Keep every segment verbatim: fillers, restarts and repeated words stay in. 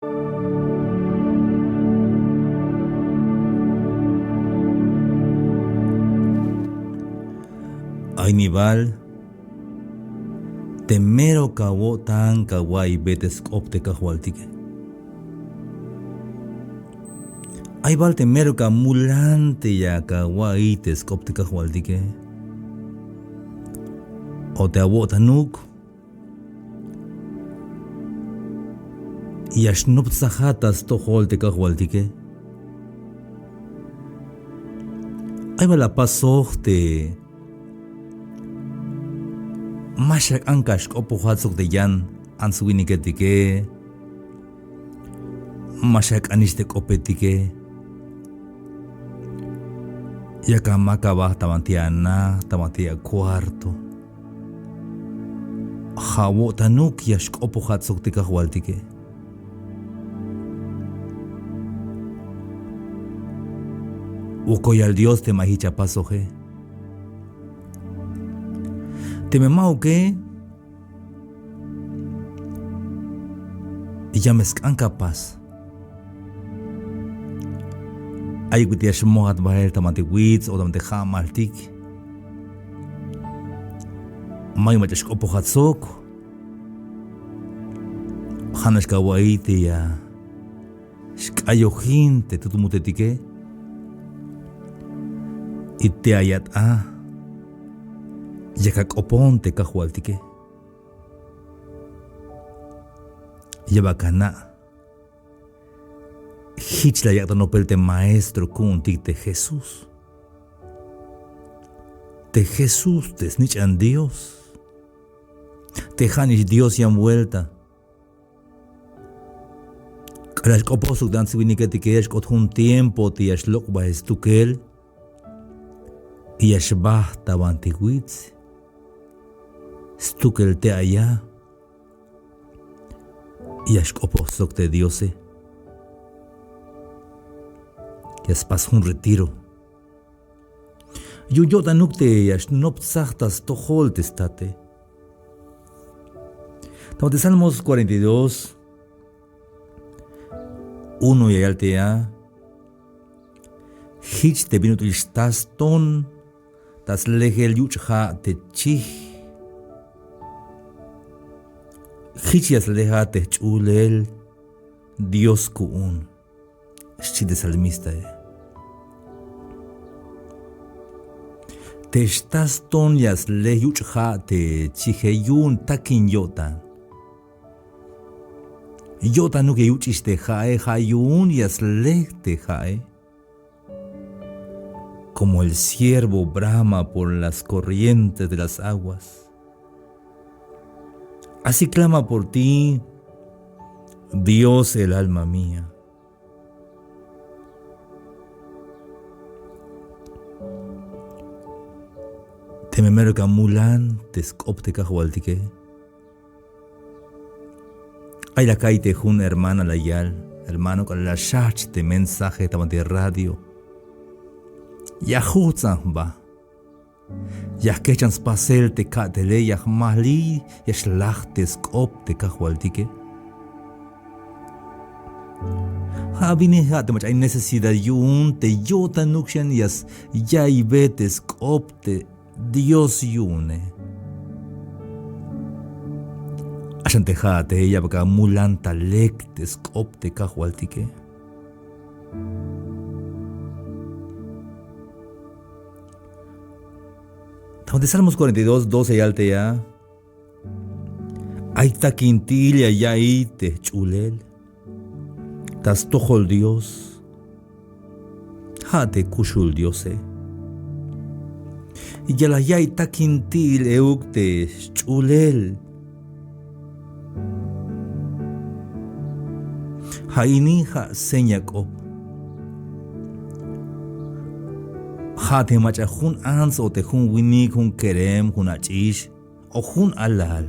Ay nibal te mero kawo'tan kawa'iybe te sk'op te Kajwaltike. Ay bal te mero kamulan te ya kawa'iy te sk'op te Kajwaltike. O te awo'tanuk ya xnoptsajat ta stojol te Kajwaltike. Ay bal apasoj te ma xak'an kaxk'opojat sok te yan ants winiketike, ma xak'anix te k'opetike. Yak amak aba ta banti ana, ta banti akuarto. Ja' awo'tanuk ya xk'opojat sok te Kajwaltike. Wokolyal Dios teme ay jich apasoje. Teme ma'uke, ya me sk'an kapas. Ay bit'il ya xmojat bael ta banti wits o ta banti ja'maltik. Mayuk mach'a xk'opojat sok. Ja'nax kawa'iy te ya xk'ayojin te tut mutetike. Y te ayat a yak ak'opon te Kajwaltike. Ya bal ana'. Jich la yak' ta nopel te maestro ku'untik te Jesús. Te Jesús te snich'an Dios. Te ja'nix Dios yan vuelta. K'alal xk'opoj sok te ants winiketike ya xk'ot jun tiempo te ya xlok' bael stukel. Y ya xbajt ta banti wits. Stukel te aya. Ya xk'opoj sok te Diose. Ya spas jun retiro. Yu'un yo'tanuk te ya xnoptsaj ta stojol te state. Ta banti Salmos cuarenta y dos, uno ya yal te ya. Jich te bin ut'il xtaston ta slejel yuch' ja' te chij. Jich ya slejat te jch'ulel Dios ku'un, xchi te salmistae. Te xtaston ya slej yuch' ja' te chije yu'un takin yo'tan. Yo'tanuk ya yuch'ix te ja'e, ja' yu'un ya slej te ja'e. Como el ciervo brama por las corrientes de las aguas, así clama por ti, Dios, el alma mía. Teme mero kamulan te sk'op te Kajwaltike. Ay la ka'iy te jun hermana la yal, hermano, k'alal la xjajch te mensaje ta banti radio. Ya jujts'an jba. Ya jkejchan spasel te ka'tele, ya jmajliy, ya xlaj te sk'op te Kajwaltike. Ja' awinike ja' te mach'a ay necesidad yu'un te yo'tanuk xan ya s-, ya'iybe te sk'op te Dios yu'une. Axan te ja'ate ya bal amulan ta lek te sk'op te Kajwaltike. Ta banti Salmos cuarenta y dos, doce ya yal te ya. Ay takinti'il ya ya'iy te jch'ulel ta stojol Dios. Ja' te kuxul Diose. Ya la ya'iy takinti'il euk te xch'ulel. Ja' ini ja' seña k'op. Ja' te mach'a jun ants o te jun winik, jun kerem, jun ach'ix o jun alal,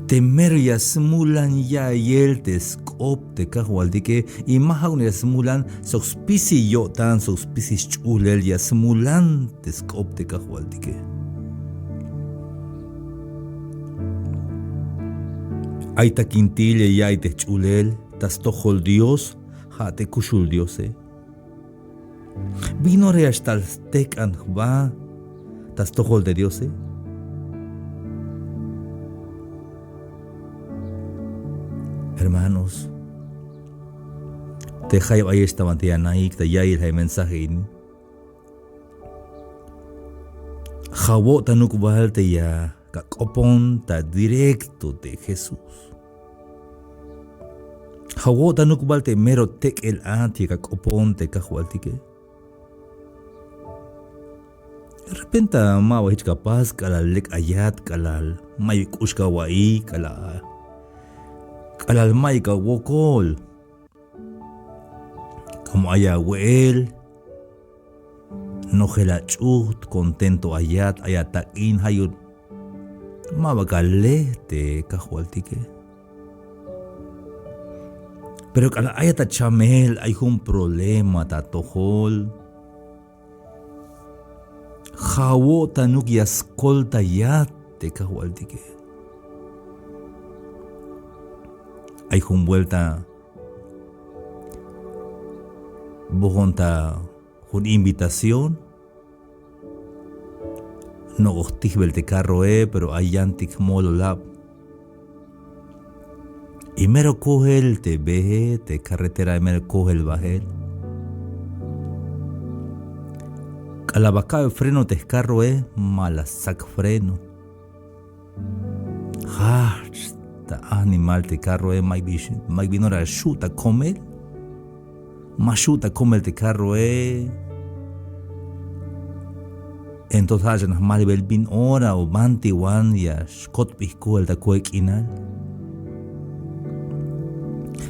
te mero ya smulan ya'iyel te sk'op te Kajwaltike, y ma ja'uk nax ya smulan sok spisil yo'tan sok spisil xch'ulel ya smulan te sk'op te Kajwaltike. Ay takintil ya ya'iy te jch'ulel ta stojol Dios, ja' te kuxul Diose. Bin ora ya xtal stejk'an jba ta stojol te Diose. Hermanos, te jayeb ayex ta banti ya anaik ta ya'iyel ja' mensaje ini. Ja' awo'tanuk bal te ya kak'opon ta directo te Jesús. Ja' awo'tanuk bal te mero tek'el a te ya kak'opon te Kajwaltike. Repenta ma ba jich kapas k'alal lek ayat, k'alal mayuk k'ux kawa'iy, k'alal, k'alal mayuk awokol. Como ay awe'el, nojel ach'ujt, contento ayat, ay atak'in, ja' yu'un ma ba kale te Kajwaltike. Pero k'alal ayat achamel, ay jun problema ta atojol, ja' awo'tanuk ya skoltayat te Kajwaltike. Ay jun vuelta bojon ta jun invitación, nok'oj tijbel te carroe, pero ay yantik jmololab. Y mero kojel te beje, te carretera mero kojel bajel. K'alal ba ka'be freno te jcarroe, ma la stsak freno. Jajch ta animal te carroe, mayuk bin, mayuk bin ora xu' ta komel. Ma xu' ta komel te carroe. Entonces ja' xan jmalbel bin ora o banti wan ya xkotbij kojel ta koel k'inal.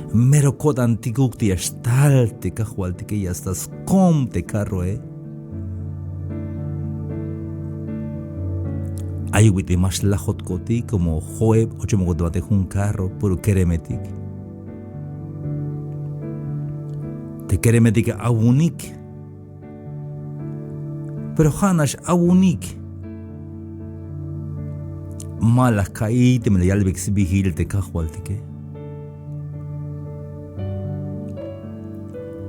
Mero ko'tantikuk te ya xtal te Kajwaltike, ya sta skom te carroe. Ayuk bit'il ma xlajotkotik, como jo'eb ochemokot te jun carro, puro keremetik. Te keremetike awunik. Pero ja'nax awunik. Ma la jka'iy teme la yalbeyik sbiil te Kajwaltike.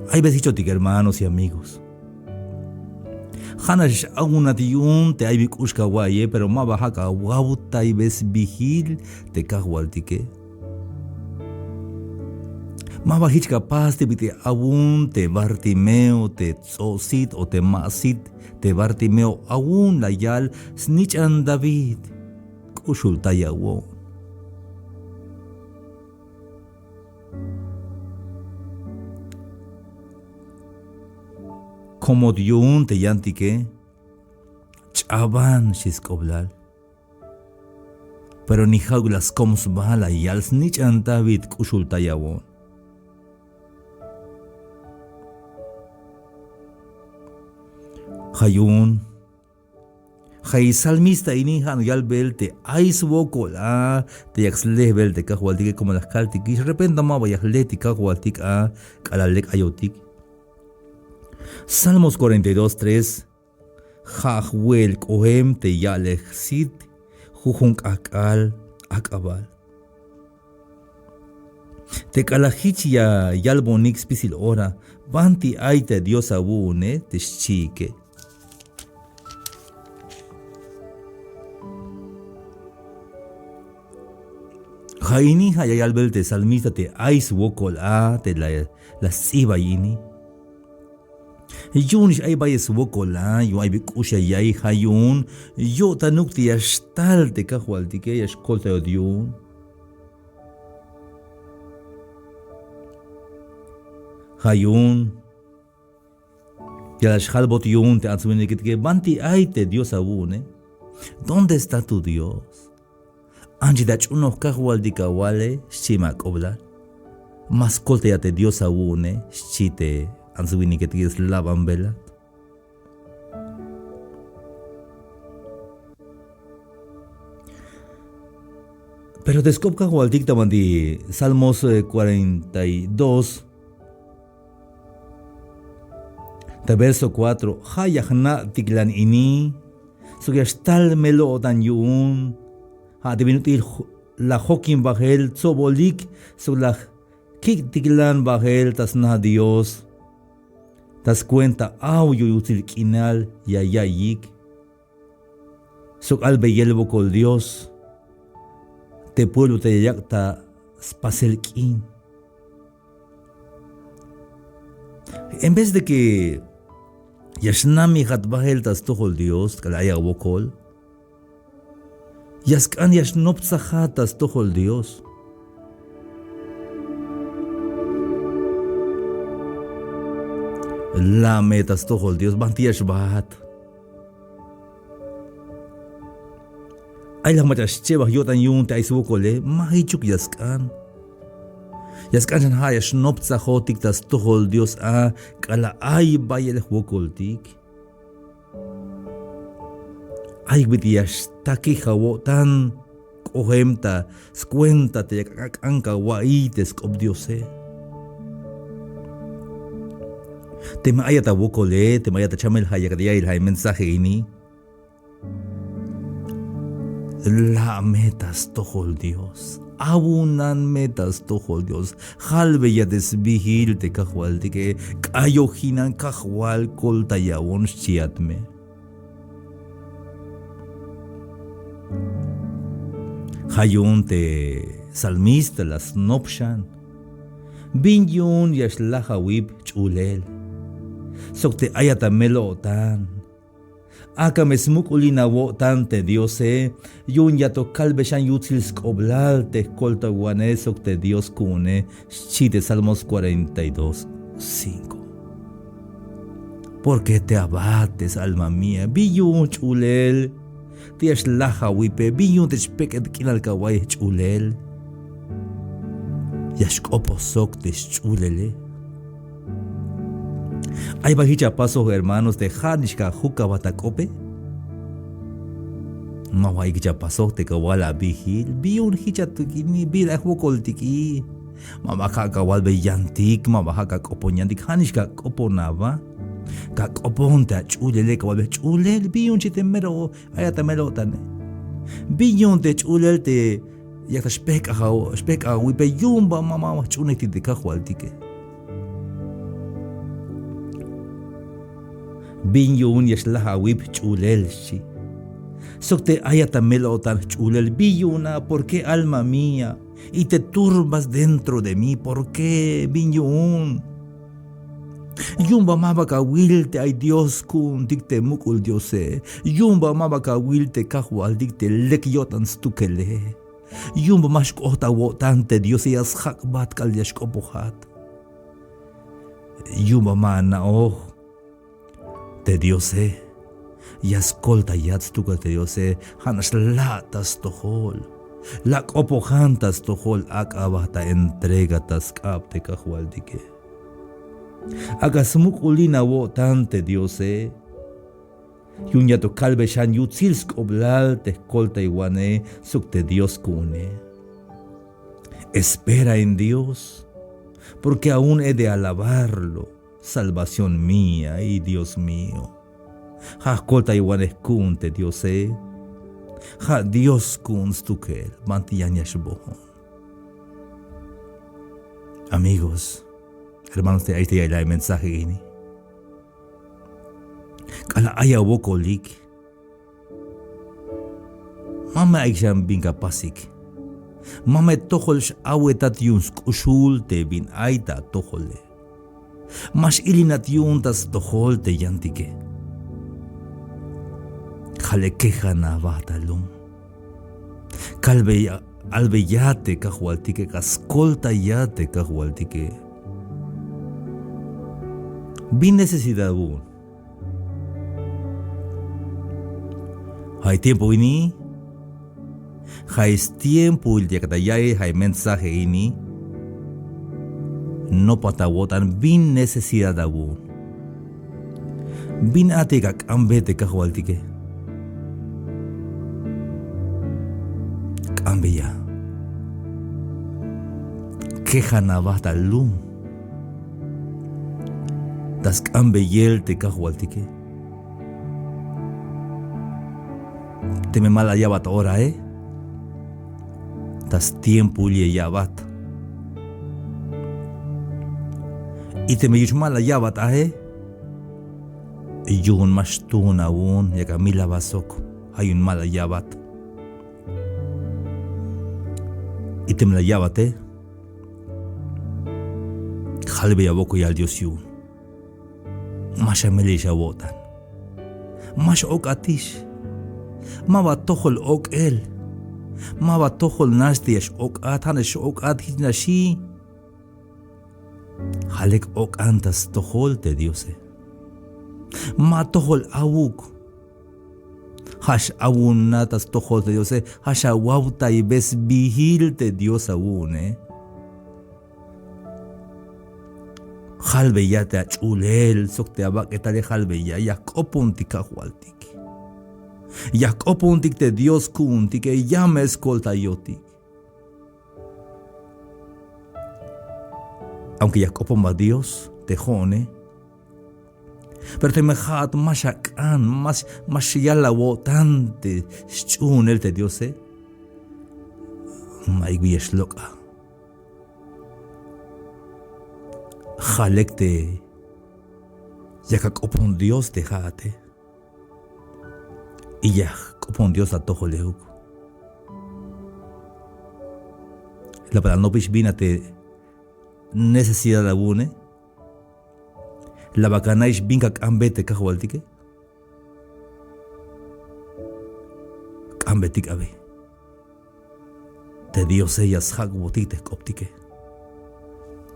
Ay veces jichotik, hermanos y amigos. Ja'nax awunat yu'un te ay bi k'ux kawa'iye, pero ma ba ja' kawawtaybey sbiil te Kajwaltike. Ma ba jich kapas te bit'il awun te Bartimeo, te ts'o'sit o te ma'sit te Bartimeo awun, la yal: Snich'an David, k'uxultayawon. Komot yu'un te yantike, ch'aban, xchi sk'oblal. Pero ni ja'uk la skom sba, la yal: Snich'an David, k'uxultayawon. Ja' yu'un, ja' i salmista ini ja' nax yalbel te ay swokol a te yak slejbel te Kajwaltike, como la jkaltikix, repente ma ba ya jlejtik Kajwaltik a k'alal lek ayotik. Salmos cuarenta y dos tres: Ja' jwe'el k'oem te ya'lel jsit, jujun k'ajk'al ak'abal. Te k'alal jich ya yalbonik spisil ora: Banti ay te Dios awu'une, te xchiike. Ja' ini ja' ya yalbel te salmista te ay swokol a te la, la sts'ibay ini. Yu'unix ay bayel swokol a, yu'un ay bi k'ux ya ya'iy, ja' yu'un yo'tanuk te ya xtal te Kajwaltike, ya xkoltayot yu'un. Ja' yu'un ya la xjalbot yu'un te ants winiketike: Banti ay te Dios awu'une? ¿Dónde está tu Dios? Anchi ta ch'unoj Kajwaltik awale, xchi me ak'oblal. Ma skoltayat te Dios awu'une, xchi te ants winiketike, slabanbelat. Pero te sk'op Kajwaltik ta banti Salmos, eh, cuarenta y dos, ta verso cuatro: Ja' ya jna'tiklan ini, sok ya xtal mel-o'tan yu'un. Ja' te bin ut'il ju-, la jokin bajel tsobolik sok la kik'tiklan bajel ta sna Dios ta skuenta aw yu'un yutsil k'inal ya ya'iyik. Sok albeyel wokol Dios te pueblo te ya yak' ta spasel k'in. En vez de que ya xnamijat bajel ta stojol Dios k'alal ay awokol, ya sk'an ya xnoptsajat ta stojol Dios. La' me ta stojol Dios, banti ya xbaat. Ay la mach'a xchebaj yo'tan yu'un te ay swokole, ma jichuk ya sk'an. Ya sk'an xan ja' ya xnoptsajotik ta stojol Dios a k'alal ay bayel jwokoltik. Ay bit'il ya xtakij awo'tan k'ojem ta skuenta te yak ak'an kawa'iy te sk'op Diose. Teme ayat awokole, teme ayat achamel ja' yakat ya'iyel ja' mensaje ini. La' me ta stojol Dios. Awunan me ta stojol Dios. Jalbeya te sbijil te Kajwaltike, k'ayojinan Kajwal, koltayawon xchiat me. Ja' yu'un te salmista la snop xan. Bin yu'un ya xlaj awip jch'ulel sok te ayat amel-o'tan. Ak'a me smuk'ulin awo'tan te Diose, yu'un ya to kalbe xan yutsil sk'oblal te jkoltawanej sok te Dios ku'une, xchi te Salmos cuarenta y dos, cinco. ¿Por qué te abates, alma mía? Bin yu'un jch'ulel te ya xlaj awipe, bin yu'un te xpek'et k'inal kawa'iy jch'ulel. Ya xk'opoj sok te xch'ulele. Ay bal jich apasoj, hermanos, te ja'nix ka juk aba ta k'ope. Ma ba ay jich apasoj te kawal abijil, bin yu'un jich atuk'ini, bin ay jwokoltiki. Ma ba ja' kawalbe yantik, ma ba ja' kak'opon yantik, ja'nix kak'opon aba. Kak'opon te ach'ulele, kawalbe jch'ulel, bin yu'un xchi te mero ayat amel-o'tane. Bin yu'un te jch'ulel te yak ta xpejk'aj aw-, xpejk'aj awipe, yu'un ba ma, ma ba jch'uunejtik te Kajwaltike. Bin yu'un ya xlaj awip jch'ulel, xchi. Sok te ayat amel-o'tan jch'ulel, bin yu'un a, ¿por qué, alma mía, y te turbas dentro de mí? ¿Por qué? Bin yu'un. Yu'un ba ma ba kawil te ay Dios ku'untik te muk'ul Diose. Yu'un ba ma ba kawil te Kajwaltik te lek yo'tan stukele. Yu'un ba ma xk'ot awo'tan te Diose, ya sjak'bat k'alal ya xk'opojat. Yu'un ba ma ana'oj te Diose, ya skoltayat stukel te Diose, ja'nax la' ta stojol. La' k'opojan ta stojol, ak'a aba ta entrega ta sk'ab te Kajwaltike. Ak'a smuk'ulin awo'tan te Diose. Yu'un ya to kalbe xan yutsil sk'oblal te jkoltaywanej sok te Dios ku'une. Espera en Dios, porque aún he de alabarlo, salvación mía y Dios mío. Ja' jkoltaywanej ku'un te Diose. Ja' Dios ku'un stukel, banti yan ya xbojon. Amigos, hermanos, te ay te ya'iyel mensaje ini. K'alal ay awokolik, ma me ayuk xan bin ka pasik. Ma me tojol x-awetat yu'un sk'uxul te bin ay ta atojole. Ma x-ilinat yu'un ta stojol te yantike. Ja' le quejan aba ta lum. Kalbeya, albeyat te Kajwaltike, ak'a skoltayat te Kajwaltike. ¿Bin necesidad awu'un? Ja' tiempo ini, ja' stiempoil te yakat ta ya'iyel ja' mensaje ini. Nopat awo'tan bin necesidad awu'un. ¿Bin a te ya ak'anbe te Kajwaltike? K'anbeya. Quejan aba ta lum. Ta sk'anbeyel te Kajwaltike. Teme ma la ya'bat orae, ta stiempoil ya ya'bat. Y teme yu'un ma la ya'bat ae, yu'un ma xtuun awu'un, yak amil aba sok, ja' yu'un ma la ya'bat. Y teme la ya'bate, jalbeya awok'oyal Dios yu'un. Ma xamelix awo'tan. Ma x-ok'atix. Maba tojol ok'el. Maba tojol nax te ya x-ok'at, ja'nax x-ok'at, jich naxi. Ja' lek ok'an ta stojol te Diose. Ma tojol awuk. Ja' x-awu'un a ta stojol te Diose, ja' xawawtaybe sbiil te Dios awu'une. Jalbeya te ach'ulel sok te abak'etale, jalbeya, ya jk'opontik Kajwaltik. Ya jk'opontik te Dios ku'untike, ya me skoltayotik. Aunque ya jk'oponba Dios te jo'one, pero teme ja'at ma xak'an, ma x-, ma xyal awo'tan te sch'uunel te Diose, ma'yuk bi ya xlok' a. Ja' lek te yak ak'opon Dios te ja'ate. Y ya jk'opon Dios atojol euk. La bal anopix bin a te necesidad awu'une. La bal ana'ix bin kak'anbe te Kajwaltike. K'anbetik abi. Te Diose ya sjak'botik te jk'optike.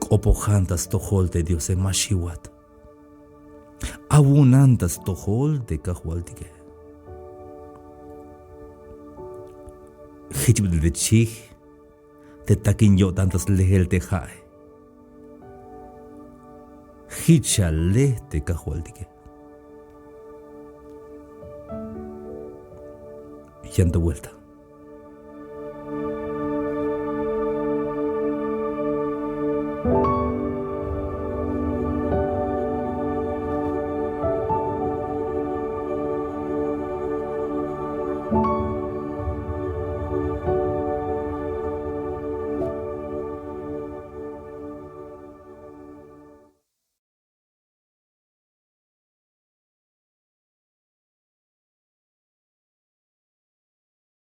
K'opojan ta stojol te Diose, ma xiwat. Awu'unan ta stojol te Kajwaltike. Jich bit'il te chij te takin yo'tan ta sleel te ja'e. Jich xale te Kajwaltike. Yan to vuelta.